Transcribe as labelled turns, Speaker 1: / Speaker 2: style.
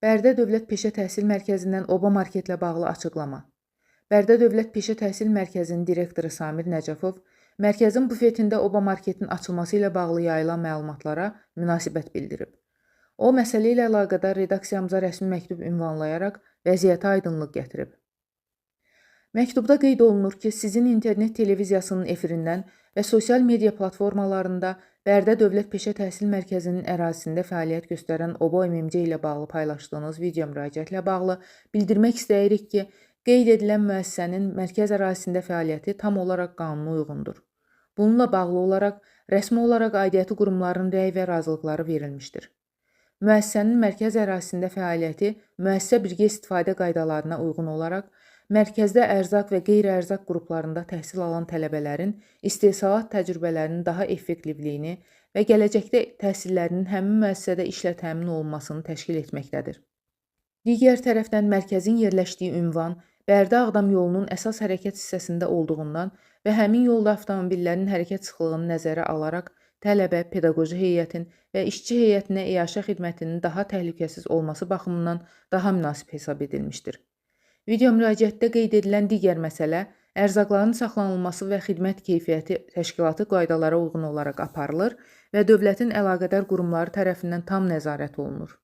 Speaker 1: Bərdə Dövlət Peşə Təhsil Mərkəzindən Oba Marketlə bağlı açıqlama. Bərdə Dövlət Peşə Təhsil Mərkəzinin direktoru Samir Nəcəfov mərkəzin bufetində Oba Marketin açılması ilə bağlı yayılan məlumatlara münasibət bildirib. O, məsələ ilə əlaqədar redaksiyamıza rəsmi məktub ünvanlayaraq vəziyyətə aydınlıq gətirib. Məktubda qeyd olunur ki, sizin internet televiziyasının efirindən və sosial media platformalarında Bərdə Dövlət Peşə Təhsil Mərkəzinin ərazisində fəaliyyət göstərən Oba MMC ilə bağlı paylaşdığınız video müraciətlə bağlı bildirmək istəyirik ki, qeyd edilən müəssisənin mərkəz ərazisində fəaliyyəti tam olaraq qanuna uyğundur. Bununla bağlı olaraq rəsmi olaraq aidiyyəti qurumların rəy və razılıqları verilmişdir. Müəssisənin mərkəz ərazisində fəaliyyəti müəssisə birgə istifadə qaydalarına uyğun olaraq mərkəzdə ərzaq və qeyri-ərzaq qruplarında təhsil alan tələbələrin istehsalat təcrübələrinin daha effektivliyini və gələcəkdə təhsillərinin həmin müəssisədə işlə təmin olunmasını təşkil etməkdədir. Digər tərəfdən mərkəzin yerləşdiyi ünvan Bərdə-Ağdam yolunun əsas hərəkət hissəsində olduğundan və həmin yolda avtomobillərin hərəkət sıxlığını nəzərə alaraq tələbə, pedaqoji heyətin və işçi heyətinə iaşə xidmətinin daha təhlükəsiz olması baxımından daha münasib hesab edilmişdir. Video müraciətdə qeyd edilən digər məsələ ərzaqların saxlanılması və xidmət keyfiyyəti təşkilatı qaydalara uyğun olaraq aparılır və dövlətin əlaqədar qurumları tərəfindən tam nəzarət olunur.